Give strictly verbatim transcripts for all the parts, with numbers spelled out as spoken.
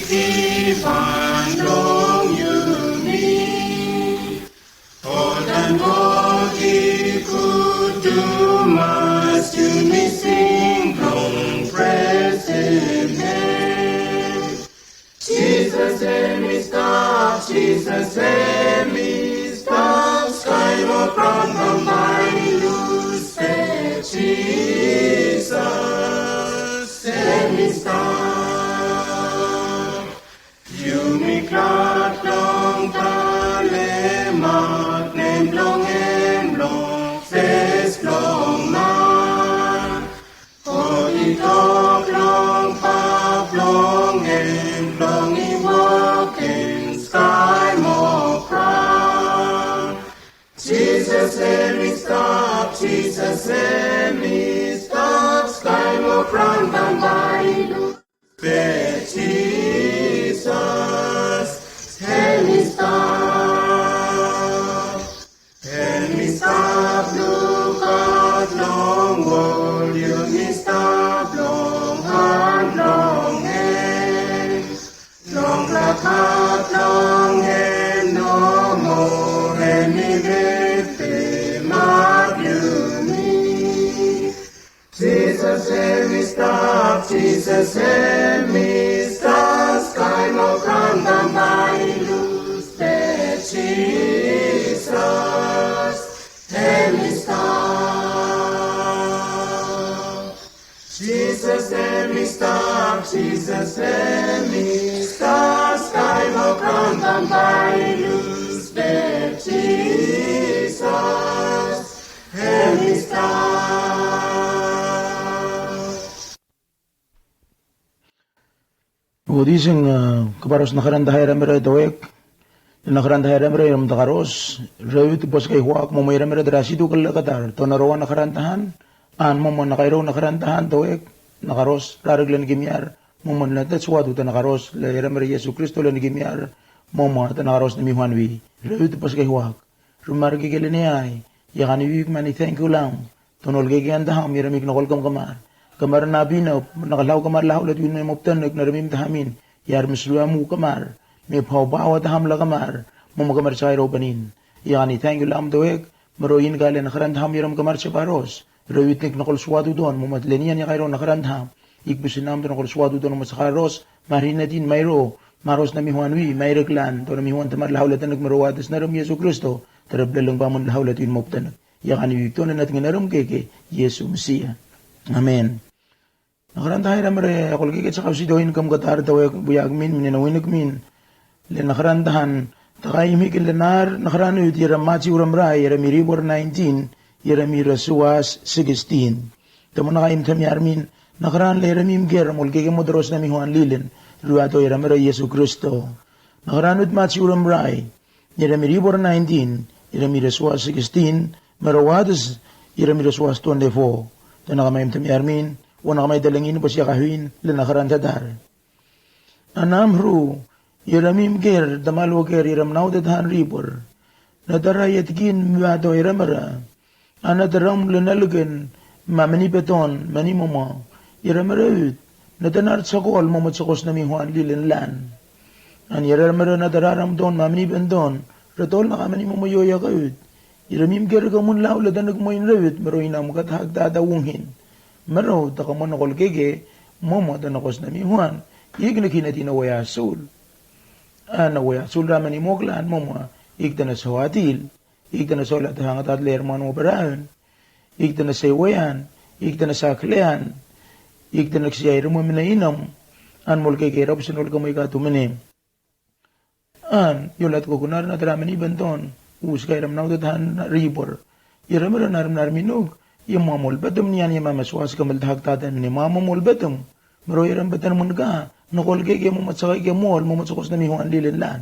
Givhan long yumi. Oltaem wok i gud tumas, yumi sing blong presem hem. Jisas hem i stap, Jisas hem i stap, skae mo graon bambae i lus, be Jisas hem i stap. Yumi glad blong talemaot nem blong hem long fes blong man. God i tok long paoa blong hem blong i wokem skae mo graon. Jisas hem i stap, Jisas hem i stap, skae mo graon bambae i lus, be Jisas hem i stap. Hem i stap lukaot long wol, yumi stap long han blong hem. Long blakaot blong hem nomo, hem i leftemap yumi. Jisas hem i stap, Jisas hem i stap, skae mo graon bambae i lus, be Jisas hem i stap. Jisas hem i stap, Jisas hem i stap, skae mo graon bambae i lus, be Jisas hem i stap. Odi sing, a, kabaros na karanta haeremere tawek. Na karanta haeremere irem takaros. Rewit bos kai huak momo iremere tara situ kele katar. Tona rowa na karanta han. An momo na kairo na karanta han tawek. Na karos rarik len kimiar. Momo na tet suatu tona karos le iremere Yesu Kristo len kimiar. Momo tona karos na mi huan wi. Rewit bos kai huak. Rumar kekele ne ai. Ia kan iwik mani tengkiu lam. Ton ol kekean daham ira mi knok ol kamkamar. Kamar na binop na kalau kamar lahau le tuin me moptanek na remim dahamin. Iar mesluamu kamar me paopaoa daham la kamar. Momo kamar sairo banin. Ia kan i tengkiu lam tawek. Mero in kale na karan daham iram kamar separos. Rewit nik nokol suatu ton momo tlenian ia kairo na karan daham. Ik businam ton nokol suatu ton momo sakaros. Marinatin mairo. Maros na mi huan wi mairek lan ton na mi huan tamar lahau le tanek mero wates na rem Yesu Kristo. Tara bleleng bamun lahau le tuin moptanek. Ia kan i wikton e natngen aram keke Yesu Mesia. Amen. Na karan tahae ramere akol keke tsakau sitoin kam katar tawe wiak min mine na winik min. Le na karan tahan takai imik le nar na karan ut ira Matiu ramrai ira mi ribor nineteen ira mi rasuas sixteen. Tamo na kaim tamiar min na karan le ira mi mker mol keke modros na mi huan lilen ruato ira mera Yesu Kristo. Na karan ut Matiu ramrai ira mi ribor nineteen ira mi rasuas sixteen, mero wates ira mi rasuas twenty-four. Tona kamaim tamiar min wana kamai talengin bos ia kahuin le na karan tatar. Anam ru ira mi mker tamal woker ira mnau tatahan ribor. Na tara ia tikin muato ira mera. Ana taram le naleken mamani beton mani momo ira mera ut. Na tanar tsakol momo tsakos na mi huan lilen lan. An ira mera na tararam ton mamani benton. Retol na kamani momo ioia ka ut. Ira mi mker kamun lau le tanek moin rewit mero inam katahak tata wungin. Mero takamon nokol keke momo tanakos na mi huan. Ik na kinatina wea sul. Ana wea sul ramani moklan momo. Ik tana soatil. Ik tana sola tahang tat ler man wo beraun. Ik tana se wean. Ik tana saklean. Ik tana ksia iramo mina inam. An mol keke rabusen wol kamo ika tumene. An io lat kokunar na tara mani benton. Uska iram nau tatahan ribor. Iram ira nar nar minuk. Ia mamol betem nian ia mama suas kamel tahak tatan mini mamol betem. Mero iram betan mun ka nokol keke momo tsaka ike mol momo tsakos na mi huan lilen lan.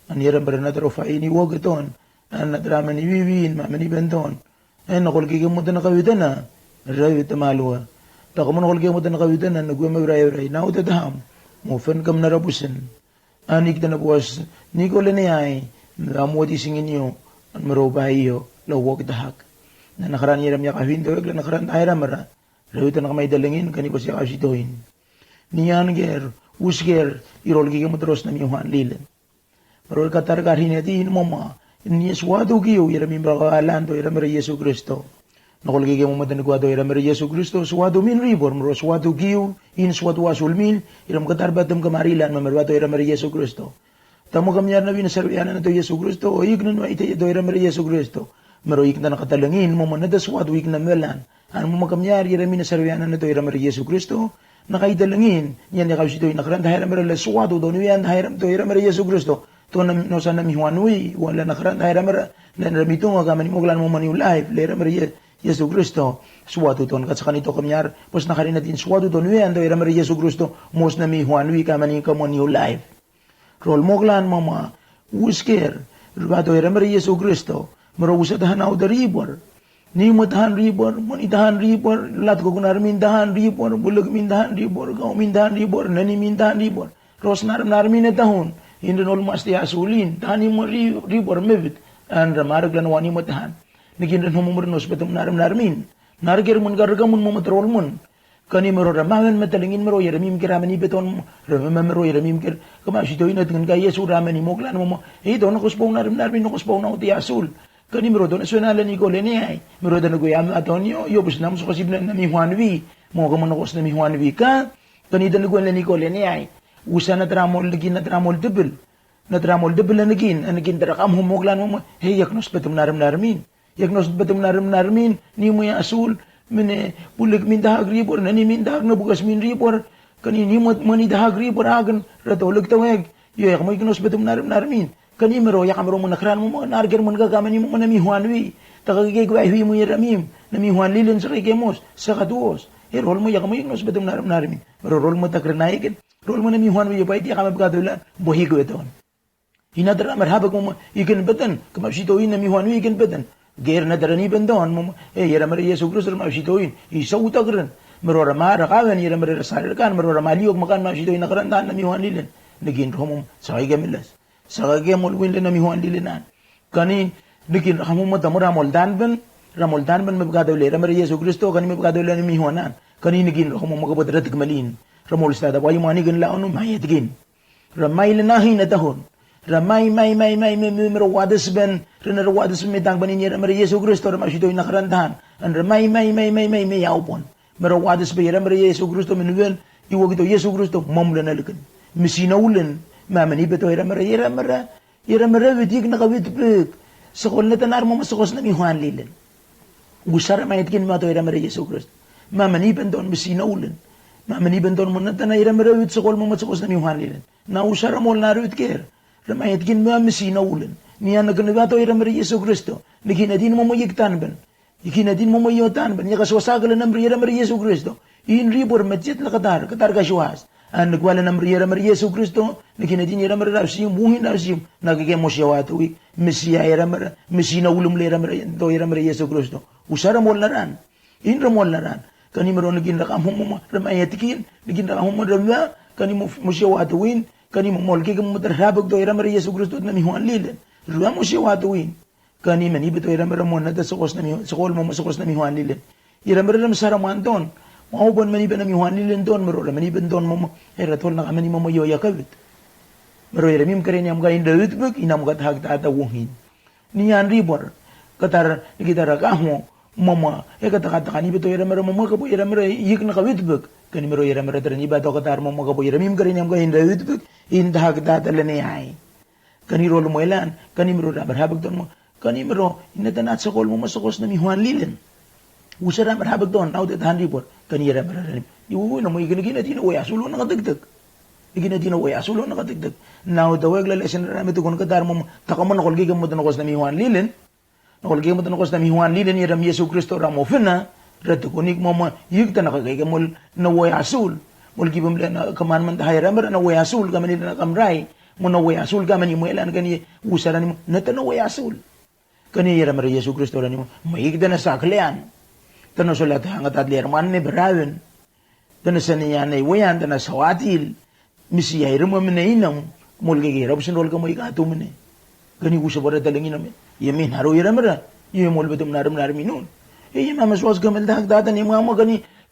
An iram ira na taro faini woke ton. An na tara mani wiwin mamani benton. En nokol keke moten ka witena. Rewit tamalua. Takamon nokol keke moten ka witena na kue me wira ewira inau tataham. Mo fen kam na rabusen. An ik tana bos nikole ne ai. Am woti singin io an mero bai io la wok tahak. Na na karan iram ia kahuin tawek la na karan tahae ramera. Rewit tana kamai talengin kani bos ia kahusi toin. Nian ker Usker, ira ol keke mo tros na mi wan lilin. Mero kataar karin eti in mama. Ni e swatu kiu ira mi baka alan to ira mero Iesu Kristo. Nokol keke mo matan kua to ira mero Iesu Kristo swatu min ribor mero swatu kiu in swatu asul min. Ira mo kataar batem kamari lan mero bato ira mero Iesu Kristo. Tamo kamiar na win serve anan to Iesu Kristo o ik nan waite to ira mero Iesu Kristo. Mero ik nan katalengin mama nata swatu ik nan welan. An mama kamiar ira mi na serve anan to ira mero Iesu Kristo. Na kaita lengin ni an yakausi to ina karanta haira mero le swatu to ni wi an haira to ira mero Iesu Kristo. To na nosa na mi wan wi wan le na karanta haira mero le na mi tunga kamani moklan mama niu laif le ira mero Iesu Kristo. Swatu to na katsakani to kamiar pos na karin atin swatu to ni wi an to ira mero Iesu Kristo. Mos na mi wan wi kamani kamo niu laif. Rol moklan mama usker ribato ira mero Iesu Kristo. Mero usa tahan auta ribor. Ni mo tahan ribor mo ni tahan ribor. Lat kokon armin tahan ribor buluk min tahan ribor kau min tahan ribor nani min tahan ribor. Ros narem narmin e taun. Indren ol masti asulin tahan ni mo ribor mebit. An ra marek lan wani mo tahan. Nikin ren homo mero nospetem narem narmin. Narker mon kareka mon mo mo terol mon. Kani mero ra mawen metelengin mero ira mim ker amani beton. Remember mero ira mim ker kama sito ina tengen ka Iesu ra amani moklan mama. Ito na kosbou narem narmin na kosbou na uti asul. Kani mero to na sona le niko le ni ai mero to na kue am atonio yo bus nam sokosib na mi huan wi. Mo kama na kos na mi huan wi ka. Kani to na kue le niko le ni ai. Usa na tramol leki na tramol tebel. Na tramol tebel anakin anakin tara kam hom moklan mama. Hei yak nos betem narem narmin. Yak nos betem narem narmin ni mo ya asul. Mene bulek min dahak ribor nani min dahak na bukas min ribor. Kani ni mo mani dahak ribor aken. Rato lek tawek. Yo yak mo yak nos betem narem narmin. Kani mero yak mero mo na kran mo mo narker mo na kakamani mo mo na mi huan wi. Taka keke kua wi mo ira mim na mi huan lilen saka ike mos saka tuos. E rol mo yak mo yak nos betem narem narmin. Mero rol mo takre na iken. Rol mo na mi huan wi yo bai tia kama beka dolan. Bo hiko eton. Ina tara mer habek mama iken beten kama sito ina mi huan wi iken beten. Ger na tara ni ben don mama e yera mer Iesu Kristo mer sito in i sa utak ren. Mer ora ma ra kawen yera mer sare kan mer ora ma liok makan mer sito ina karan dan na mi huan lilen. Nekin ro mama sa ike meles. Sa ike mol win le na mi huan lilen an. Kani nekin ra mama ta mo ra mol dan ben. Ra mol dan ben me beka dole ra mer Iesu Kristo kani me beka dole na mi huan an. Kani nekin ro mama ka bot ra tik melin. Ra mol sta da wai mani ken la onu ma yet kin. Ra mai le nahi na tahon. Ra mai mai mai mai me me ra wadesben. Ra na ra wadesben me tangban ini ra mera Iesu Kristo ra masito ina karantahan. An ra mai mai mai mai mai me yaupon. Me ra wadesben ira mera Iesu Kristo me nuwen. I wokito Iesu Kristo mom le na liken. Me sina ulen. Me amen ibeto ira mera ira mera ira mera wit yik na ka wit bek. Sokol neta nar mom sokos na mi huan lilen. Usa ra mai etkin me ato ira mera Iesu Kristo. Me amen iben ton me sina ulen. Me amen iben ton mo neta na ira mera wit sokol mom sokos na mi huan lilen. Na usa ra mol na ruit ker. Ra mai etkin me a misi na ulen ni ana kene bato ira mera Iesu Kristo. Ni kina din momo yik tan ben. Yik ina din momo yo tan ben yaka so sakele na mera ira mera Iesu Kristo. In ribor me jet na katar katar ka suas. An ni kwale na mera ira mera Iesu Kristo ni kina din ira mera ra sim uhin ra sim. Na keke mos yawa to wik misi a ira mera misi na ulum le ira mera to ira mera Iesu Kristo. Usa ra mol na ran. In ra mol na ran. Kani mero nekin ra kam homo ra mai etkin nekin ra kam homo ra mia. Kani mo mo sia watu win. Kani mo mol keke mo mo tara rabek to ira mera Iesu Kristo na mi huan lilen. Rua mo sia watu win. Kani meni beto ira mera mo na ta sokos na mi sokol mo mo sokos na mi huan lilen. Ira mera ra mesara mo anton. Mo au bon meni bena mi huan lilen ton mero ra meni ben ton mo mo era tol na ka meni mo mo yo ya kawit. Mero ira mi mkere ni am ka in da wit bek in am ka tahak tata wohin. Ni an ribor katar ni kita ra kahmo mama e kata kata kani beto ira mera mama ka bo ira mera yik na ka wit bek. Kani mero ira mera tara ni bato katar mama ka bo ira mim kare ni am ka in da wit bek. In da hak tata le ni ai. Kani rol mo elan kani mero ra mera habek ton mo kani mero ina ta nat sokol mama sokos na mi huan lilen. Usa ra mera habek ton na uta ta han ribor kani ira mera ra ni. Iwu na mo ikini kina tina we asul na ka tektek. Ikina tina we asul na ka tektek. Na uta we kla lesen ra me tukon katar mama taka mo na kol keke mo ta na kos na mi huan lilen. Na ol keke mo ta na kos na mi huan lilen ira mi Iesu Kristo ra mo fina. Ra tukunik mo mo yik ta na ka keke mol na woi asul. Mol kibem le na kamanman ta haira mera na woi asul kamani le na kamrai. Mo na woi asul kamani mo elan kani usa ra ni mo na ta na woi asul. Kani ira mera Iesu Kristo ra ni mo mo yik ta na saklean. Ta na sola ta hanga ta le ra man me berawen. Tana sani ya na i weyan tana sawatil. Misi ya i remo mene inam. Mol keke ra busin rol kamo i katu mene. Kani kusa bora taleng inam. Ye min haro i ramara ye mol betum narum narum inun. Ye ye mama suas kamel dak data ni mama kani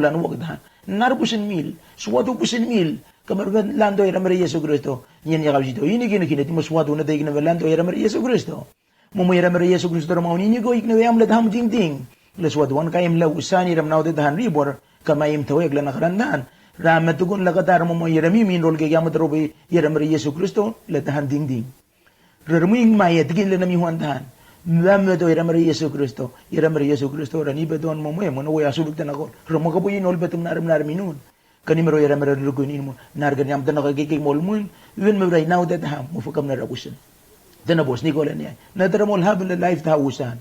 nolan wok tahan. Nar pusin mil, suwatu pusin mil. Kemera vet lando ira mera Iesu Kristo. Nian ya kap sito ini kini kini timo suwatu na te ikina vet lando ira mera Iesu Kristo. Momo ira mera Iesu Kristo ra maun ini ko ikina vet amle taham tingting. Le suwatu wan ka imla usan ira mena wate tahan ribor. Kama im tawek le na karan tahan. Ra metukun la katar momo ira mimin rol ke ya metero be ira mera Iesu Kristo le tahan tingting. Reremwing ma yetkin le na mihuan tahan. Mem meto ira mera Iesu Kristo. Ira mera Iesu Kristo ra nibeton momo e mono we asuluk tena kol. Remo kapo inol betum nar nar minun. Kani mero ira mera rukun in mo nar kani am tena kakeke mol mun. Wen mera inaute taham mo fukam na rabusin. Tena bos ni kol enia. Na tera mol happen le life taha usan.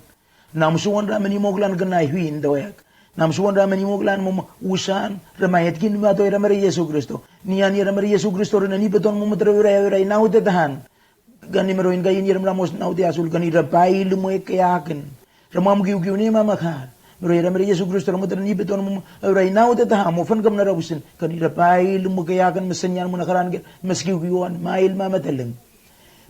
Nam suwan ra meni moklan kena ihuin doek. Nam suwan ra meni moklan mo usan. Rema yetkin ma to ira mera Iesu Kristo. Nian ira mera Iesu Kristo rena nibeton mo metra ira ira inaute tahan. Kani mero in ka in ira mera mos naute asul kani ira pai lumo e keaken. Rema mo kiukiu ni mama kar. Mero ira mera Iesu Kristo rema tera nibeton mo ira inaute taha mo fen kam na rabusin. Kani ira pai lumo keaken mesenian mo na karan ke mes kiukiuan mail mama teleng.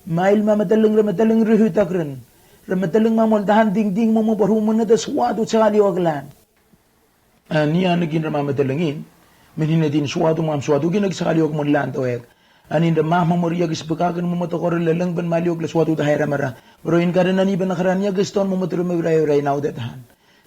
Mail mama teleng rema teleng rihu takren. Rema teleng mamol tahan tingting mo mo barhu mo na te suwatu tsakali oklan. Ani anakin ra mama telengin. Menina tin suwatu mam suwatu kina ki sakali ok mon lanto ek. Anin ra mama mori ya ki spekaken mo motokore leleng ben mali ok le suwatu taha era mara. Bro in karen ani ben nakaran ya ki ston mo motor me ura ura inaute tahan.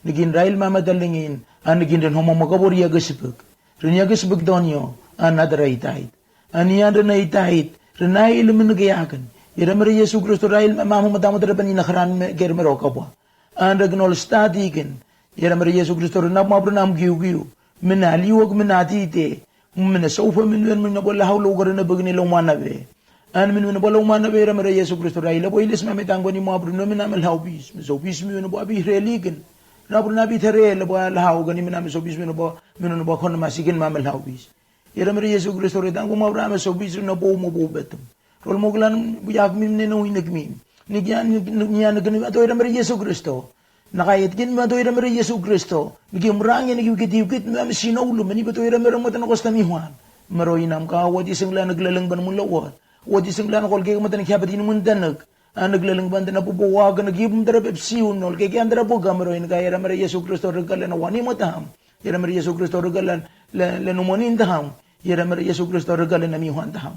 Nikin rail mama telengin. Anakin ren homo mokabor ya ki spek. Ren ya ki spek donio. Another itait. Ani an ren itait. Ren ai ilemen ke yaken. Ira mera Iesu Kristo rail mama mama tamot ra ben inakaran me ker mero kabwa. An ra kin ol stati ken. Ira mera Iesu Kristo ra nap map ra nam kiukiu. Mena liwak mena tite. Mena sofa men wen mena bo lahau lo kare na begini lo mana be. An men mena bo lo mana be ira mera Iesu Kristo ra ila bo iles mame tang bani map ra no mena me lahau bis. Me so bis me mena bo abi reli ken. Nap ra na bi tere la bo lahau kani mena me so bis mena bo mena bo kon masiken mame lahau bis. Ira mera Iesu Kristo re tang bo map ra me so bis na bo mo bo betem. Rol moklan yak mim ne no inek mim. Nikian nian kani ato ira mera Iesu Kristo. Naka yetkin me ato ira mera Iesu Kristo. Niki mrang ya niki wikit wikit me am sino ulum ani beto ira mera mota na kosta mi huan. Mero inam ka wati sengla nek leleng ban mun lawat. Wati sengla nek olke mota nek habat in mun tanek. Anek leleng ban tena pupu wak nek yip mtera pep siun olke ki antera puka mero in ka ira mera Iesu Kristo re kalen wani mota ham. Ira mera Iesu Kristo re kalen le le numonin taham. Ira mera Iesu Kristo re kalen ami huan taham.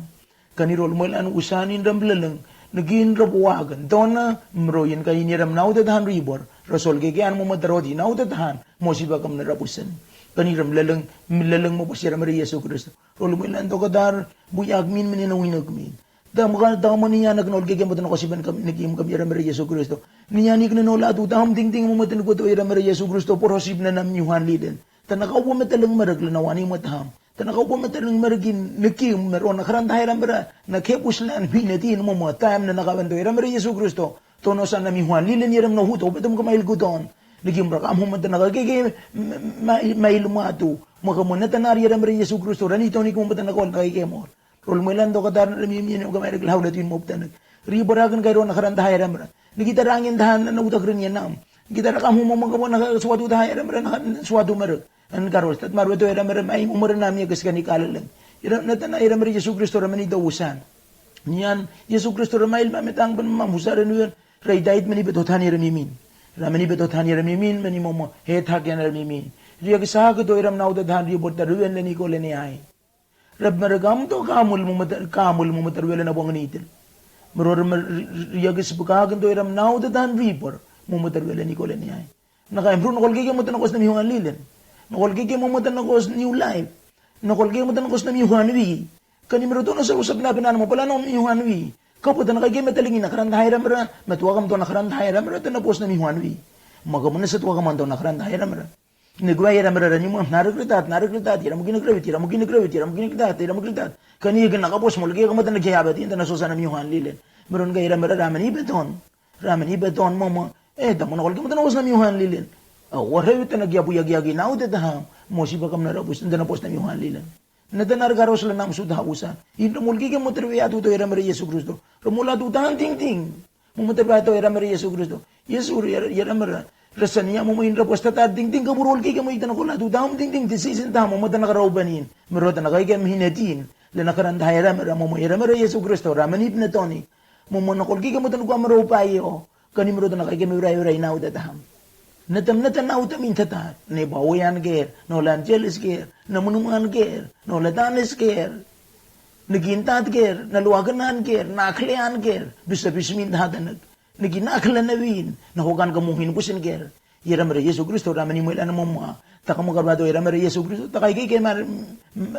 Kani rol moilan usanin rem leleng. Nikin ra buaken tona mro ien ka ien ierem nautatan ribor ra solkeke an mo mata roti nautatan mo siba kam na rabusen. Kani ra mleleng mleleng mo bos ierem re Iesu Kristo. Rol mwelan tokatar buyak min mene na winek min. Tam ka tam ni an ak nol keke mo tana kosiban kam nikim kam ierem re Iesu Kristo. Ni an ik na nol atu tam tingting mo mata nikuato ierem re Iesu Kristo porosip na nam niuhan liden. Tana kaubo mata leng merek le na wani mo tam. Tana kaubo mata leng merek in nikim me ro na karanta ierem re na kebus lan winetin mo mo taem na na kawen to ierem re Iesu Kristo. Tono sa na miuhan lilen ierem na huto betem ka mail kuton. Nikim ra kam homa tana ka keke mail matu. Mo ka mo na tana ierem re Iesu Kristo ra ni toni koma tana kol na ka keke mol. Rol mwelan tokatar na remi mien ka mail klaulet in mo tana. Ri boraken ka ro na karanta ierem re. Nikita rangin tahan na utak rin yenam. Nikita ra kam homa mo ka mo na suatu tahan ierem re na suatu merek. An karos tat marwe to ierem re mai mo mo re na mi ekes kani kaleleng. Ierem na tana ierem re Iesu Kristo ra mani to usan. Nian Iesu Kristo ra mail ba me tang ben mam usa re nuen. Ra i dait mani beto tan ierem imin. Ra mani beto tan ierem imin mani mo mo he tak ian ierem imin. Ria ke sa ke to ierem nau te tan ri bot ta ruen le niko le ni ai. Rep mere kam to kamul mo mo ta kamul mo mo ta ruen le na bong ni tel. Mero re ria ke sipekaken to ierem nau te tan ri bor mo mo ta ruen le niko le ni ai. Na kaem ru nokol keke mo tana kos na miuhan lilen. Nokol keke mo mo tana kos niu laef. Nokol keke mo tana kos na miuhan wi. Kani mero tono sa usap na penan mo pala no miuhan wi. Kapo tana ka keke me talingin na karanta ierem re. Me tuakam to na karanta ierem re tana pos na miuhan wi. Mo ka mo na sa tuakam an to na karanta ierem re. Ni gua ierem re ni mo na rekretat na rekretat ierem mo kine krewit ierem mo kine krewit ierem mo kine kretat ierem mo kretat. Kani eke na kapos mo leke ka mo tana ke abet in tana sosa na miuhan lilen. Mero ni ka ierem re ra mani beton. Ra mani beton mo mo e ta mo nokol ke mo tana kos na miuhan lilen. A wara yu tana kia buia kia ki nau te ta mo siba kam na rabus tana pos na miuhan lilen. Na tana ra karos le nam suta usan in ra mol keke mo terwe atu to ierem re Iesu Kristo. Ra mol atu tan tingting mo mo terwe atu ierem re Ierem re. Ra sania mo mo in ra pos tata tingting ka burol keke mo i tana kol atu tam tingting te sisin tam mo mo tana karau banin. Mero tana ka ike mihinetin le na karanta ierem re mo mo ierem re Iesu Kristo ra mani pina toni. Mo mo nokol keke mo tana kua mero paio. Kani mero tana ka ike me urai urai nau te tam. Netem neta nau te min tata ne ba oian ker no lan jeles ker na munuman ker no letanes ker. Nikin tat ker na luakenan ker na klean ker. Bisa bis min tatanek. Nikin akle na win na hokan ka muhin kusin ker. Ierem re Iesu Kristo ra mani mwelan mo mo a taka mo karbato ierem re Iesu Kristo taka ike ike mar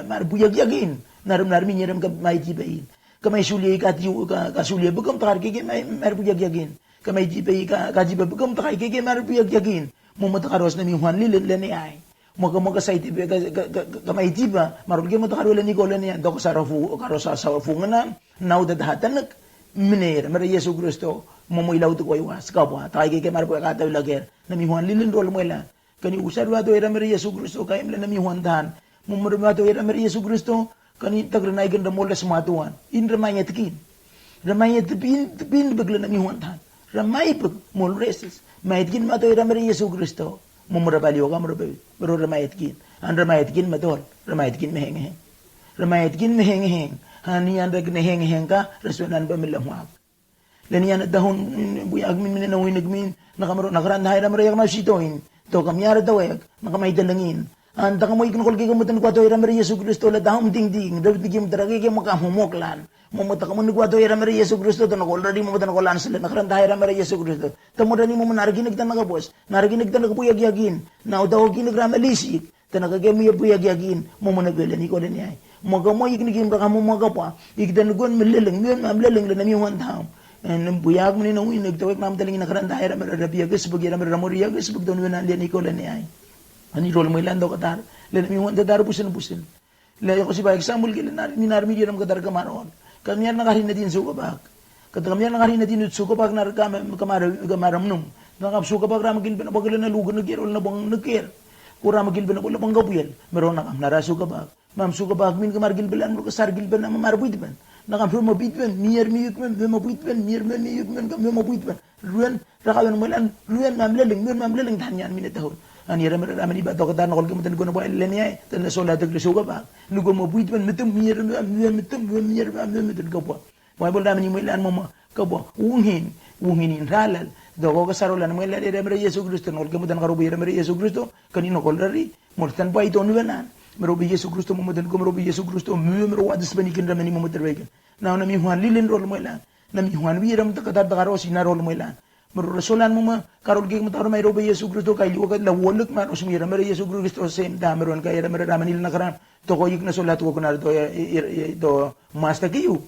mar buiakiakin. Narem narem in ierem ka maiti bain ka mai sulia i ka tiu ka sulia bekem taka ike ike mar buiakiakin. Ka mai tipe i ka tipe bekem taka ike ike mar buiakiakin. Mo mo taka ros na miuhan lilen le ne ai. Mo ka mo ka saiti be ka ka ka ka mai tiba marol ke mo ta karue le niko le nia dok sara fu karo sa sa fu ngana. Nau te ta hatanek mine ira mere Iesu Kristo. Mo mo ilau te koi was ka bua ta ike ke mar bua ka ta ula ker na mi huan lilin rol mo ila. Kani usa rua to ira mere Iesu Kristo ka im le na mi huan tan mo mo rua to ira mere Iesu Kristo. Kani tak re na iken ra mo le sma tuan in ra mai etkin. Ra mai etpin tpin bek le na mi huan tan ra mai bek mo resis mai etkin ma to ira mere Iesu Kristo. Mo mo ra bali oka mo ra bel ro ra mai etkin an ra mai etkin ma tol ra mai etkin me heng heng. Ra mai etkin me heng heng. Ani an ra kine heng heng ka ra sua nan ba me la huak. Le ni an ta hun bui ak min mine na uin ek min na ka maro na karan hai ra mere yak ma sito in to ka mi ara ta wek na ka mai telengin. An ta ka mo ik na kol ke ka mo ten kua to ira mere Iesu Kristo le ta hum ting ting ra wit ni kim ta ra ke ke mo ka mo mok lan. Mo mo ta ka mo ni kua to ira mere Iesu Kristo ta na kol ra di mo mo ta na kol an sele na karan ta ira mere Iesu Kristo. Ta mo ra ni mo mo na ra kinek ta na ka bos na ra kinek ta na ka bui ak yakin. Na o ta o kinek ra me lisik. Tana ka ke mi e bui ak yakin mo mo na bele ni ko le ni ai. Mo ka mo ik ni kim ra ka mo mo ka pa ik ta ni kon me leleng mi on ma leleng le na mi huan tam. En bui ak mo ni na uin ek ta wek na mo telengin na karan ta ira mere ra bia ke sibuk ira mere ra mo ria ke sibuk ta ni wena le ni ko le ni ai. Ani rol mo ilan to ka tar le na mi huan ta tar busen busen. Le yoko siba eksambul ke le na mi na mi ria na mo ka tar ka mar on. Ka mi ar na ka ri na tin suka bak. Kata kamian na kari na tinu suka bak na raka me kamara kamara mnum. Na kam suka bak rama gil bena bakil na luka na ker ol na bang na ker. Ko rama gil bena bula bang kabuel mero na kam na ra suka bak. Mam suka bak min kamara gil bela mro kasar gil bena mamara buit ben. Na kam ruma buit ben mier miuk men mema buit ben mier men miuk men kam mema buit ben. Ruen raka ben melan ruen mam leleng ruen mam leleng tanian mine tahun. Ani rama rama ni ba toka tan na kol kemo tan kona ba lenia tan na sola tek suka bak. Nuko mo buit ben metem mier mier metem mier mier metem kapwa. Baibol dam ni mwelan mama kabo ungin ungin in ralal. Doko ka sarolan mwelan ira mera Iesu Kristo nol ke mutan karobo ira mera Iesu Kristo. Kani nokol rari mol tan bai ton wenan. Merobo Iesu Kristo mama tan ko merobo Iesu Kristo mue mero watis bani kin ramani mama terweken. Na ona mi huan lilin rol mwelan. nami huan wi ira mo takatar takaros ina rol mo ilan. Mero resolan mo ma karol kek mo takarom ai robe Iesu Kristo kai liwa kai la wolek ma ros mo ira mero Iesu Kristo sem ta mero en kai ira mero ramen il na karam. Toko ik na solat ko kunar to masta kiu.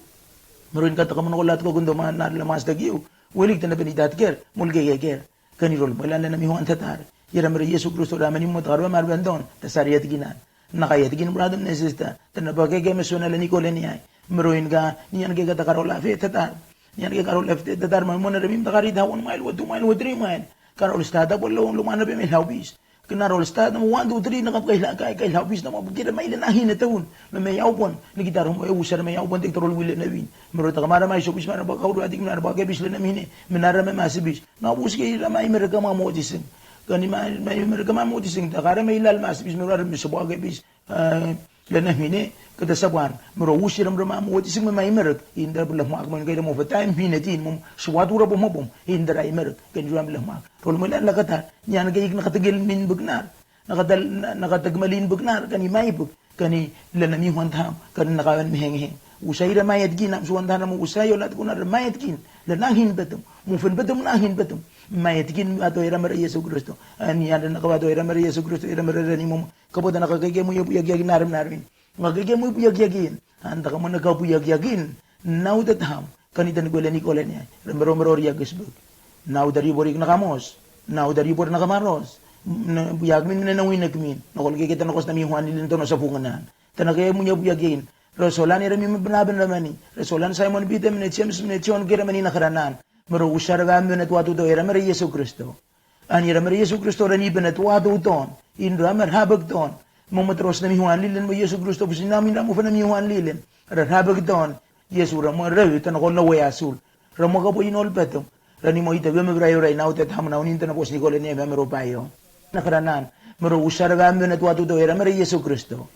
Mero in ka takamono ko lat ko kundo ma na la masta kiu. Welik tana beni dat ker mol keke ker. Kani rol mo ilan le nami huan tatar. Ira mero Iesu Kristo ramen imo takarom ma ruan don ta sari atikinan. Na kai atikin brother ne sister tana bakeke me sona le nikole ni ai. Mero in ka ni an keke takarol a fe tatar. Nian ke karol efte datar mai mona remim takari ta wan mail wa tu mail wa tri mail. Karol stata bo lo lo mana be me laubis. Kena rol stata mo wan tu tri na kap kai kai laubis na mo kira mai le na hine taun. Me me yau bon ni kita rom e usar me yau bon tek torol wile na win. Mero takamara mai sobis mara ba kauru atik mara ba kebis le na mine. Menara me masibis na bus ke ira mai mereka ma motising. Kani mai mereka ma motising takara me ilal masibis mero ar me sobo kebis. Le na mine kata saban mero usi ram ram mo wati sing mai merek inda bela mak mai kai mo fata mine tin mo suatu rabo mo bom inda rai merek kan jua bela mak rol mo la kata nian ke ik na kata gel min begnar na kata na kata gemalin begnar kan i mai beg kan i le na mi huan tam kan na kawan mi heng heng usai ra mai atkin am suan tana mo usai olat kuna ra mai atkin le na hin betem mo fen betem na hin betem mai atkin ato era mera Yesu Kristo ani ada na kawa to era mera Yesu Kristo era mera ni mo Kabo tana ka keke mo ia buyakiakin arem na arem in. Nga keke mo buyakiakin. Anta ka mana ka buyakiakin. Nau ta taham. Kani tani kwele ni kole ni ai. Remero mero ria gesbuk. Nau ta ribor ik na kamos. Nau ta ribor na kamaros. Buyak min mene na winek min. Na kol keke tana kos na mi huan ilin tono sa punganan. Tana ke mo ia buyakiakin. Resolan ira mi mebena ben ramani. Resolan Simon Peter mene James mene John kere mani na karanan. Mero usar ga mene tuatu to ira mero Yesu Kristo. Ani ra mera Yesu Kristo ra ni benet wa do ton. In ra mer habek ton. Mo mo tros na mi huan lilen mo Yesu Kristo busi na mi ra mo fana mi huan lilen. Ra habek ton. Yesu ra mo ra utan ko na we asul. Ra mo ka bo in ol petum. Ra ni mo ita we me bra yo ra ina utet ham na unin tana bos ni kole ni me mero payo. Na karanan. Mero usar ga benet wa do era mera Yesu Kristo.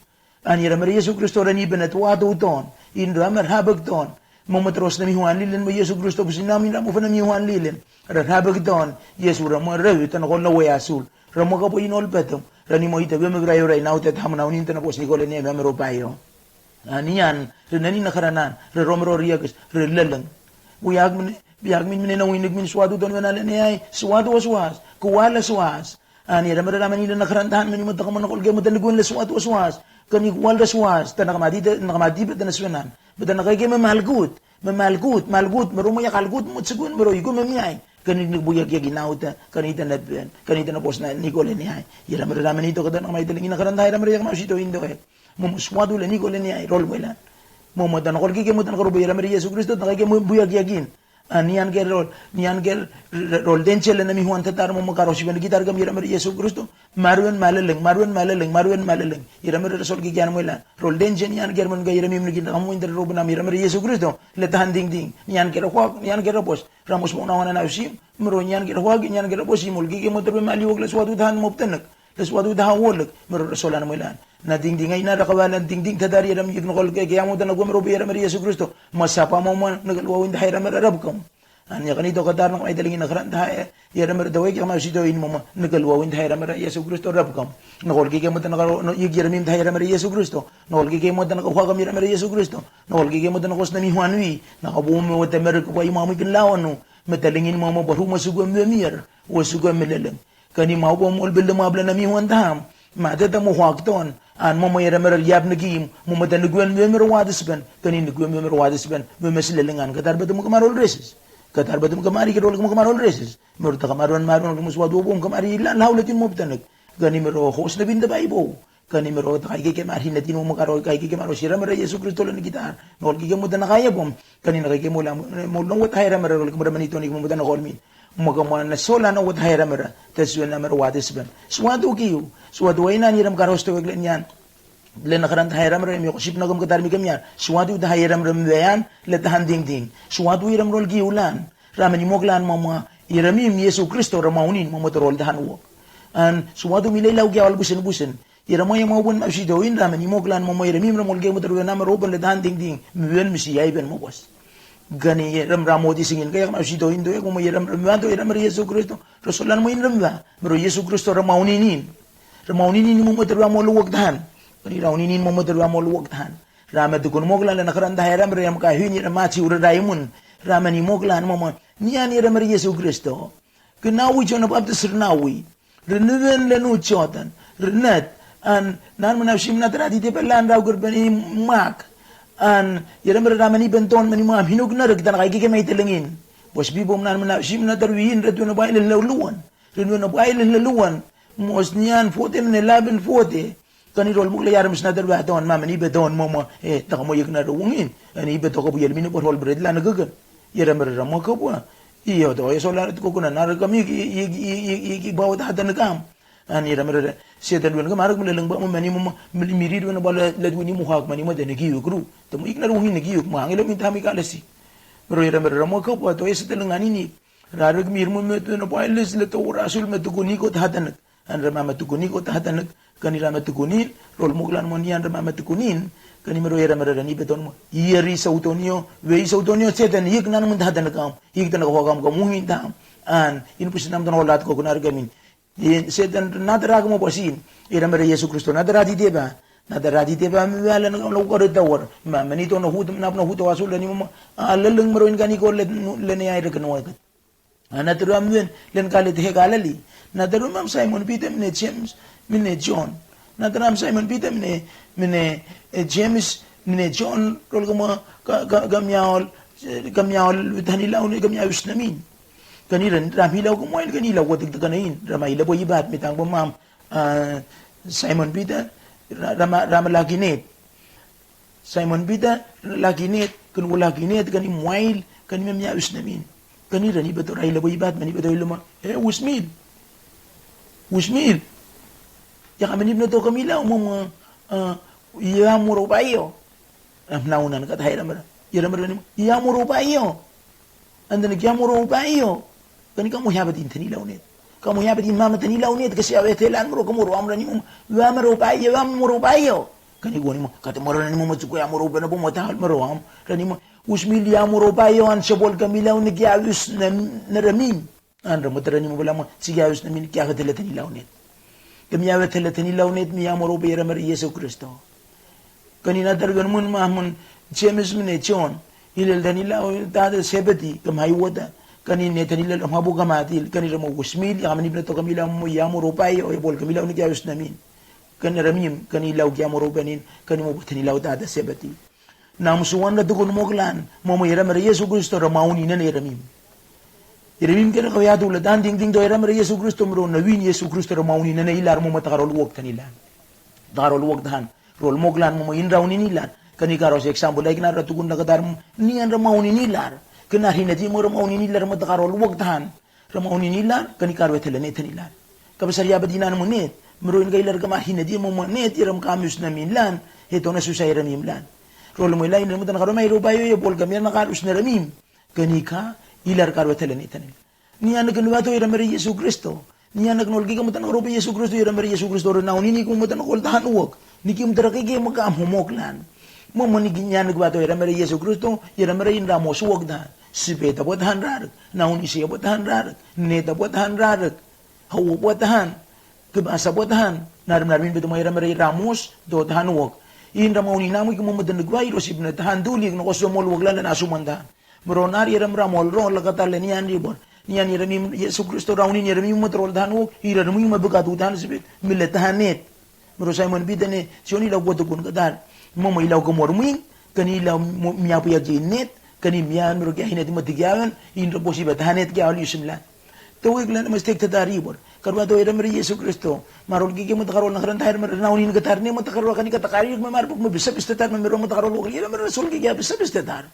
Ani ra mera Yesu Kristo ra ni benet wa do ton. In ra mer habek ton. Mo mo tros na mi huan lilen mo Yesu Kristo busi na mi ra mo fana mi huan lilen. Ra habek ton. Yesu ra mo ra utan ko na we asul. Ra mo ka bo in ol petum. Ra ni mo ita we me bra yo ra ina utet ham na unin tana bos ni kole ni me mero payo. Ani an re nani na karanan re romero riakes re leleng. Buyak mene biak min mene na winik min suatu ton we na le ni ai suatu was was. Kuala suas. Ani era mera ramani le na karan tahan meni mo takaman na kolke mo tani kuen le suat was was. Kani kual le suas tana kamati tana kamati be tana suenan. Be tana kaike me malkut me malkut malkut mero mo ya kalkut mo tsikuen mero iko me miai. Kani ni buyak ya ginauta kani tana ben kani tana bos na nikole ni ai. Era mera ramani to kata na kamati le ngina karan tahan era mera ya kamasi to indo e. Mo mo suatu le nikole ni ai rol mo ilan. Mo mo tana kolke ke mo tana karobo era mera Yesu Kristo tana kaike mo buyak ya gin. A nian ke rol nian ke rol dense le na mi huan tatar mo mo karo siben gitar kam ira mera Yesu Kristo. Maruen maleleng maruen maleleng maruen maleleng ira mera resol ke kian mo ila rol dense nian ke mon ke ira mi mnikin kam mo inter robo na mi ira mera Yesu Kristo. Le tahan ding ding nian ke rohok nian ke robos ramos mo na wana na usim. Mero nian ke rohok nian ke robos imol ke ke mo terbe mali wok le suatu tahan mo tenek. Le suatu tahan wolek mero resol an mo ilan. Na dingding ai na rakawa na dingding tadari era mi yek nokol ke ke amo tana gua mero bui era mera Yesu Kristo. Ma sapa mo ma nekel wawin tahai era mera rabkam. An yakani to katar na mai telingin na karan tahai era mera tawai ke ma sito in mo ma nekel wawin tahai era mera Yesu Kristo rabkam. Nokol ke ke mo tana karo no yek era mim tahai era mera Yesu Kristo. Nokol ke ke mo tana kawakam era mera Yesu Kristo. Nokol ke ke mo tana kos na mi huan wi na kabu mo wate mera kwa imamu kin lawanu. Me telingin mo ma baru ma sugu me mier. Wa sugu me leleng. Kani mau bo mol belde mabla na mi wan tam. Mate ta mo huak ton an mo mo yere mero yap na kim mo mo ta nuguen me mero wadisben. Kani nuguen me mero wadisben me me sile lengan katar betum kamar ol resis. Katar betum kamar ikerol mo kamar ol resis. Mero ta kamar wan mar wan mo suat wobom kamar ilan hau letin mo betanek. Kani mero hos na bin ta baibo. Kani mero ta kaikeke mar hinatin mo mo karo kaikeke mar osira mero Yesu Kristo len kitar. Nol kike mo ta na kaya bom. Kani na kaikeke mo la mo long wet haira mero ol kemera manitonik mo mo ta na kolmin. Mo ka mo na sola na wot haira mera ta sue na mera wati sben. Suatu kiu suatu waina ni rem karos to wek le nian. Le na karanta haira mera mi ko sip na kom katar mi kemian suatu ta haira mera mean. Le ta han ding ding suatu iram rol kiu lan. Rame ni mok lan mama iram im Yesu Kristo rama unin mama to rol ta han wok. An suatu mi le lau kia wal busen busen. Ira mo ia mo bun ma sito in rame ni mok lan mo mo ira mi mera mol ke mo ta rue na mera open le ta han ding ding. Mi wen mi si ai ben mo bos. Gani ram ramo ti singin kaya kama sito indo ya kuma ram ram ram ram Yesu Kristo. Rosolan mo in ram ba mero Yesu Kristo rama uninin. Rama uninin mo mo terwa mo luwak tahan. Gani ra uninin mo mo terwa mo luwak tahan. Rama tukun mo klan na karan tahai ram ram ka hin ram ma ci ura raimun. Ramani moklan mama, nian ira mara Iesu Kristo. Ke nawi Jon Baptis ri nawi. Ri niwen le nu Jordan. Ri net. An nan mana sim na tara di tepe lan rau ker bani mak. An ira mara ramani ben ton mani mam hinuk na rik tan kai kike mai telengin. Bos bibo nan mana sim na tara win ri tuan bai le luan. Ri nuan bai le luan. Mos nian fote mene laben fote. Kani rol muk le yarim sna tara bai ton mama ni be ton mama. E taka mo yek na ro wungin. Ani be toka bu yel mini bo rol bred lan keken. Ira mara ramo kabua. Io to eso la ko kuna na reka mi ki ki ki ki ki bawa ta hatan kam. An ira mara Setan duen ka marak mele leng ba mo mani mo mele miri duen ba le duen mo hak mani mo dene ki yuk ru. Te mo ikna ru hin ki yuk mo angelo mi tami kalesi. Mero ira mara ramo kabua to eso te lengan ini. Rarek mir mo me duen ba les le to rasul me tukuni ko ta hatan. An ra mama tukunin ko ta hatanek. Kani ra mama tukunin rol moklan mo ni an ra mama tukunin. Kani mero era mero ra ni beton mo ieri sautonio wei sautonio setan yek nan mo ta hatanek am yek ta na ko kam kam mungin tam. An in pusin nam ton holat ko kunar gamin. Setan na tara mo pasin. Era mero Yesu Kristo na tara di deba. Na tara di deba mi wala na kam lo ko re tawar. Ma mani to na hut na na hut wasul ni mo. A leleng mero in kani ko le ne ai re kano. Ana tara am wen len kale te he Galili. Na tara am Simon Peter mine James mine John. Na tara am Simon Peter mine mine James mine John rol kama ka ka ka miaol ka miaol tani laun ka miaol usnamin. Kani ren ram hilau kama in kani lau kotik te kana in rama ila bo ibat mitang bo mam. Simon Peter rama rama lagi net. Simon Peter lagi net kani ua lagi net kani muail kani mem ya usnamin. Kani rani beto rai lebo ibat mani beto iloma e usmil. Usmil. Ya kami ni beto kami la umum ya muro bayo. Am naunan kata hai ramara ya ramara ni ya muro bayo. Anda na kia moro bayo. Kani kamo hiabatin tani launet. Kamo hiabatin mama tani launet kasi awe telan moro kamo roam rani mama. Wa moro bayo wa moro bayo. Kani goni mo kata moro rani mama tuku ya moro bena bo mo tahal moro am rani mo usmil ya moro bayo an sebol kami launet kia us na ramim. An ramo tara ni mo bala mo si kia us na min kia ka tele tani launet. Kami awe tele tani launet mi ya moro bayo ramara Yesu Kristo. Kani na tara wan mun ma mun James mine John. Ilel tani lau tata Sebedi kam hai wota. Kani ne tani lau ma bu kamatil kani ramo usmil ya kami ni bina to kami lau mo ya mo ropai o ya bol kami lau ni kia usnamin. Kani ramim kani lau kia mo ropanin kani mo tani lau tata Sebedi. Na musuan ra tukun moklan mo mo ira mara Yesu Kristo ra mauni nene ira mim. Ira mim kena kau ya tu la tan ding ding to ira mara Yesu Kristo mro na win Yesu Kristo ra mauni nene ilar mo mo takarol wok tani lan. Takarol wok tahan. Rol moklan mo mo in raun ini lar. Kani karos example ai kina ra tukun ra katar ni an ra maun ini lar. Kina hina di mo ra maun ini lar mo takarol wok tahan. Ra maun ini lar kani karwe tele net ini lar. Kabasar ya badinan mo net. Mero in kai lar kama hina di mo mo net iram kamus na min lan. He tona susa iram im lan. Rol mo ila in mo tan karo mai ro bayo ya bol kamir na karus na ramim. Kani ka ilar karwe tele net ini. Ni anak ni wato ira mara Yesu Kristo. Ni anak nol kike matan rope Yesu Kristo ira mara Yesu Kristo re nauni ni ku matan kol tahan wok. Ni kim tara kike maka mo moklan. Mo mo ni ki ni anak wato ira mara Yesu Kristo ira mara in ramos wok tahan. Sipe ta bo tahan rarak. Nauni si bo tahan rarak. Ne ta bo tahan rarak. Hau bo tahan. Kebasa bo tahan. Narim narim beto mo ira mara ramos do tahan wok. In ramauni namu ki mo matan gwa iro sipna tahan duli ki no koso mo wok lan na suman tahan. Mro nar ira mra mol ro la kata le nian ribon. Nian ira mi Yesu Kristo rauni ira mi mot rol tahan wok ira mi ma beka tu tahan sibit. Mile tahan net. Mro Simon Peter ne sioni la woto kun katar. Mo mo ila ko mor muing kani ila mi apu ya ki net kani mi an mro kia hinet mo tikiawen in ro bosi ba tahan net kia oli simlan. To wik lan mas tek tatar ribon. Karwa to ira mra Yesu Kristo. Marol kike mo takarol na karan tair mra nauni katar ne mo takarol kani katakari mo mar mo bisa bisa tatar mo mro mo takarol wok ira mra sol kike bisa bisa tatar.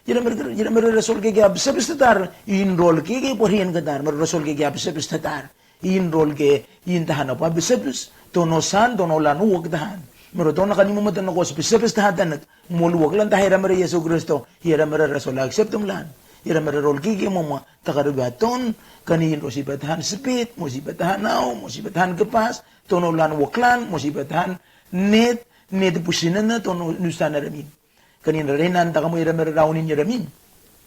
Ira mero ira mero resol ke ke absebes tetar. In rol ke ke porien ketar mero resol ke ke absebes tetar. In rol ke in tahan apa absebes tono san tono lan uok tahan. Mero tona kani mo meten ko absebes tahan tanek. Mo luok lan tahan ira mero Yesu Kristo ira mero resol akseptum lan. Ira mero rol ke ke mo ma takar baton kani in rosi batahan sepit mosi batahan nau mosi batahan kepas tono lan uok lan mosi batahan net net pusinena tono nusan ira min. Kani ra renan taka mo ira mera raunin ira mim.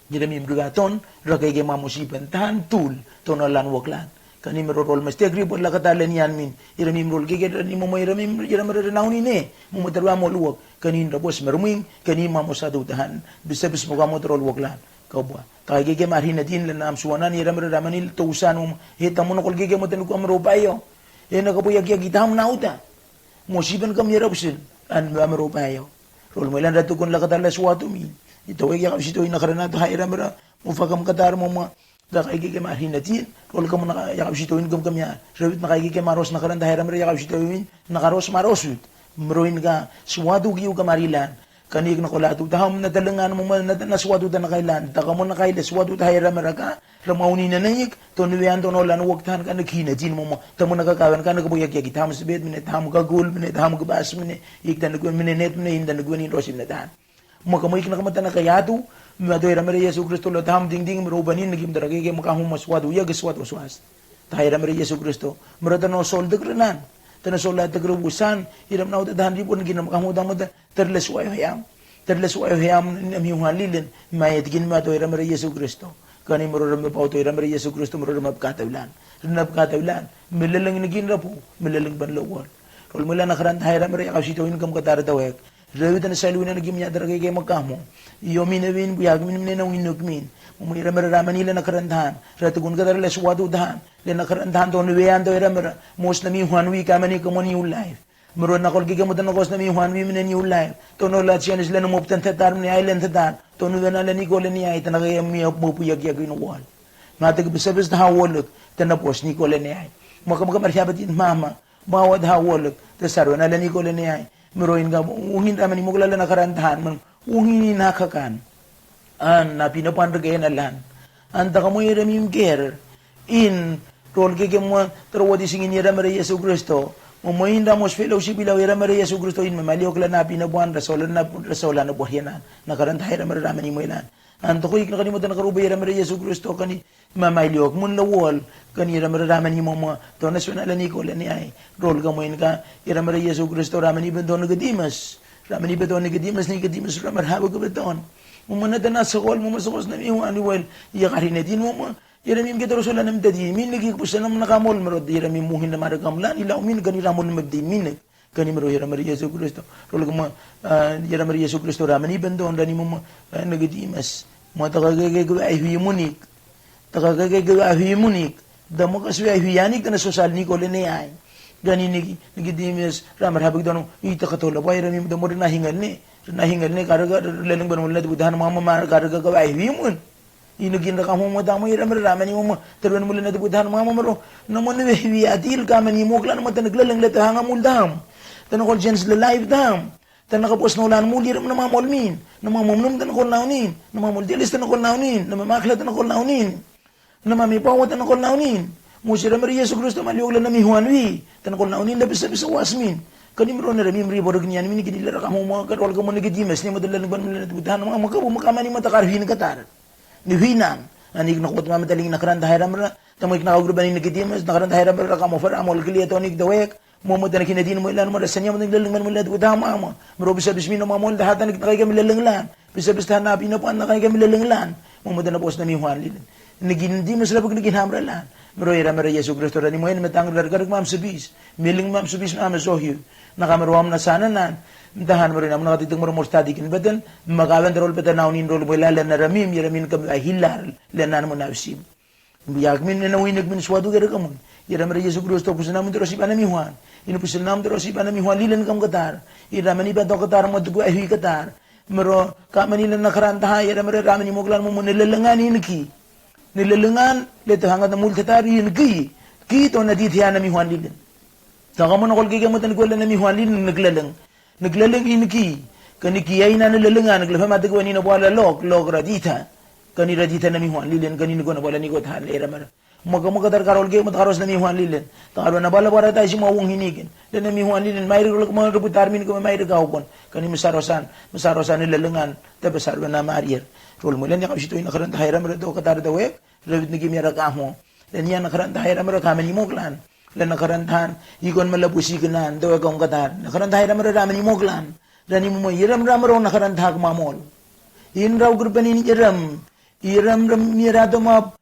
Ira mim ruga ton ra keke mamo sipan tahan tul tono lan wok lan. Kani mero rol mestek ri bot la kata len ian min ira mim rol keke ra ni momo ira mim ira mera raunin e momo terwa mo luok. Kani ra bos merming kani mamo satu tahan bisa bis mo kamo terol wok lan. Kabua. Takaikekem a rinatin le nam suanan ira mera ramani le tousan mo e tamu na kolkekem o tenikuam ro baio. E na kabua iakiaki tam na uta. Mo siben kam ira busin an mera ro baio. Rol mo ilan ra tukun la kata le suatu mi. Ito wek iakabsito ina karana to haira mera mo fakam katar mo ma. Takaikekem a rinatin rol kam na iakabsito in kam kam ia. Rewit na kaikekem a ros na karana haira mera iakabsito in na karos ma rosut. Mero in ka suatu kiu kam a rilan. Kani ik na kolatu taham na talengan mo ma na suatu ta na kailan ta kamo na kaile suatu ta haira mera ka. Ra mauni na na ik to nuean to nolan wok tan ka na kina tin mo ma. Ta mo na kakawan ka na kabo iakiaki taham sebet mene taham kakul mene taham kebas mene ik ta na kuen mene net mene in ta na kuen in rosim na tan. Ma kamo ik na kamo ta na kaiatu. Mero to ira mera Yesu Kristo lo taham dingding mero banin na kim ta ra keke ma kahu ma suatu ia ke suatu suas. Ta ira mera Yesu Kristo mero ta no sol dek renan. Ta no sol a dek re wusan ira mena uta tahan ribon kina ma kahu ta mo ta. Terle suaio heam. Terle suaio heam na miuhan lilen. Ma e tikin ma to ira mera Yesu Kristo. Kani mero rema pau to ira mera Yesu Kristo mero rema pkata ulan. Rena pkata ulan. Meleleng ni kin rapu. Meleleng ban lo wol. Rol mela na karanta haira mera iakabsito in kam kata ra tawek. Rewit na salu ina na kim ia ta ra keke ma kamo. Io min e win buyak min mene na win nuk min. Mo ira mera ramani le na karanta han. Ra tukun kata ra le suatu tahan. Le na karanta han to nuean to ira mera. Mos na miuhan wi kamani kamo niu laif. Mero na kolkeke mo ta na kos na miuhan wi mene niu laif. To no la chianis le na mop tan tatar mene ai len tatar. To nuean a le niko le ni ai ta na keke mi mop iakiaki na wol. Ma ta ke besebes ta ha wolek ta na pos niko le ni ai. Ma kam kam ar hiabatin mama. Bawa ta ha wolek ta sarwen a le niko le ni ai. Mero in ka wungin ramani mokla le na karanta han man wungin in hakakan. An na pina pan reke na lan. An ta kamo ira mim ker in rol keke mo ta ra wati singin ira mera Yesu Kristo. Mo mo in ra mos felosip ila ira mera Yesu Kristo in ma maliok la na pina pan ra sola na ra sola na bor hianan. Na karanta ira mera ramani mo ilan. An toko ik na kani mo ta na karuba ira mera Yesu Kristo kani. Mamailiok mun la wol kani ira mera ramani mama. To na sona la niko la ni ai rol ka mo in ka ira mera Yesu Kristo ramani ben to Nikodimas. Ramani ben to Nikodimas Nikodimas ramera habo ke ben to. Mama na ta na sokol mama sokos na mi wan wel. Ia kari ne tin mama ira mi ke to rosola na mi ta di mi ne ki kusa na mna kamol mero ira mi muhin na mara kamlan ila umin kani ramol me di mi ne. Kani mero ira mera Yesu Kristo rol kama ira mera Yesu Kristo ramani ben don rani mama. Negedimas ma taka keke kua hui munik. Taka keke kua hui munik. Da maka sua hui anik tana sosal niko lene ai. Rani negedimas ramar habik don i taka tola ba ira mi da mori na hingal ne. Na hingal ne karaga leleng ben mula tu budahan mama mara karaga kua hui mun. Ino kin raka mama tamo ira mera ramani mama terwen mula na tu budahan mama mero. Na mone we hui atil kamani mokla na mata na gleleng le ta hanga mul dam. Tana kol jens le laif dam. Tana kapos na olan mul ira mena mamol min na mamom num tana kol naunin na mamol dialis tana kol naunin na mamakla tana kol naunin. Na mami pawa tana kol naunin. Mos ira mera Yesu Kristo mali okla na mi huan wi tana kol naunin le pisa pisa was min. Kani mero na ra mi mri borok ni an min kini le raka mama ka rol ka mone kiti mes ni mata le ban mula na tu budahan mama ka bu makamani mata kar hin katar. Ni hui nan ani ik na kot mama taling na karanta haira mera. Tamo ik na kaugri bani na kiti mes na karanta haira mera raka mo fara mo le kili atonik dawek. Momo tana kina din mo ilan mo da sanya mo tana leleng man mo ilan tu ta mama. Mero bisa bis mi no mama ol da hatan kita kai kami leleng lan. Bisa bis tana pina pan na kai kami leleng lan. Momo tana pos na mi huan lilin. Nagin di mas rabak nagin hamra lan. Mero ira mera Yesu Kristo rani mo en metang rar garik mam sebis. Miling mam sebis mam sohiu. Na kamero am na sana nan. Tahan mero nam na katitik mero mor stadikin beten. Makawen terol beten naunin rol mo ilan len na ramim ira min kam hilar len nan mo nausim. Biak min ena winek min suatu kere kamun. Ira mera Yesu Kristo pusil namun tero sipa na mihuan. Ina pusil namun tero sipa na mihuan lilen kam katar. Ira mani ba to katar mo tuku ahui katar. Mero kamani lena karanta ha ira mera ramani moklan mo mo ne lelengan in ki. Ne lelengan le to hangat na mul tatar in ki. Ki to na dit hea na mihuan lilen. To kamo na kol keke mo tan kwela na mihuan lilen ne kleleng. Negleleng iniki. Kani ki aina nelelengan kle fama tekwe ni na bwala lok lok radita. Kani radita na mihuan lilen kani niko na bwala niko tahan le ramara. Maka maka tar karol ke mata karos na mihuan lilen. Takarwa na bwala bwara taisi ma wong hinikin. Le na mihuan lilen mairi rol kama rubu tarmin kama mairi kaukon. Kani mesarosan mesarosan nelelengan. Tebe sarwa na marir. Rol mulen ya kapsito ina karanta haira mera to katar tawek. Rewit niki mera kamo. Le nia na karanta haira mera kamani moklan. Le na karantahan ikon mala pusi kenan to ekong katan na karantahan ira mera ramani moklan. Rani mo iram ram ro na karantahak mamol. In rau kerpen in iram iram rem mira to ma.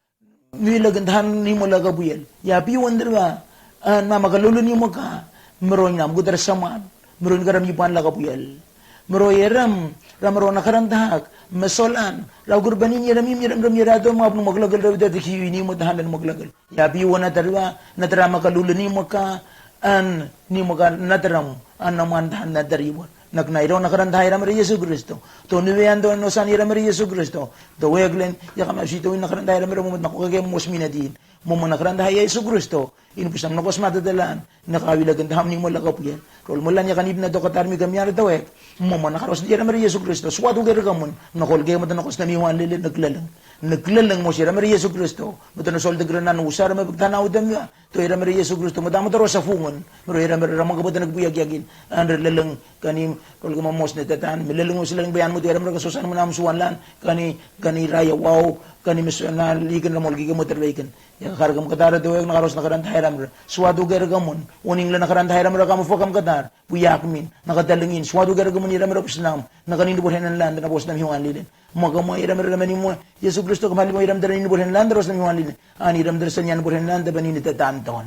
Mila kentahan ni mola kabuel ya piwan derwa. An mama kalulu ni moka. Mero inam kutar saman. Mero in karam ipan la kabuel. Mero ierem ra mero na karentahak me solan ra ukur banin ierem im ierem rem ierato map nu maklakel ra wita te kiu ini mo tahan dan maklakel. Ya biwo na tariwa na tara makalu le ni maka an ni maka na tara mu an na man tahan na tariwa. Nak na iro na karentahak ierem re Yesu Kristo. To niwe an to no san ierem re Yesu Kristo. To wek len ya kama sito na karentahak ierem re mo na kokake mos mina din. Mo mo na karentahak Yesu Kristo. Ini pusam na kos mata telan. Na kawila ken taham ni mo laka puya. Rol mo lan ya kan ip na tokatar mi kamiar tawek. Mo mo na karos di ierem re Yesu Kristo. Swatu ker kamun. Na kol ke mo tana kos na mi wan lele na klaleng. Na klaleng mo si ierem re Yesu Kristo. Mo tana sol te krenan usar me tana utem ya. To ierem re Yesu Kristo mo tama to rosa fungun. Mo ro ierem re rama ka bo tana kupuya kiakin. An re leleng kani rol ke mo mos ne tatan. Me leleng mo si leleng bayan mo to ierem re ka sosan mo nam suan lan. Kani kani raya wau. Kani me suan na liken rama ol kike mo ter baiken. Ya ka karkam katar tawek na karos na karentahak ierem re. Swatu ker kamun. Waning le na karentahak ierem re kama fokam katar. Puyak min na katalengin swatu ker kamun ierem re pusnam. Na kanin di borhen en lan na bos na mi wan lilen. Mo kama ierem re mani mo Yesu Kristo kama limo ierem re nin di borhen lan na bos na mi wan lilen. An ierem re senian borhen lan na bani ni tatan ton.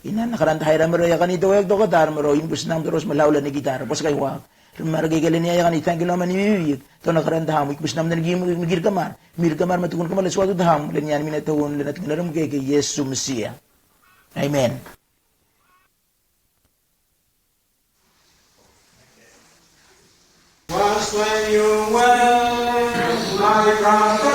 Ina na karentahak ierem re ya kani tawek tokatar mero in pusnam toros me laula ni kitar bos kai wak. Remar ke kelen ya ya kani tangki lo mani wiwik. To na karentahak mo ik pusnam den ki mo kir kamar. Mir kamar me tukun kamar le swatu taham le nian mina taun le na tukun rem ke ke Yesu Mesia. Amen. Once when you were my brother.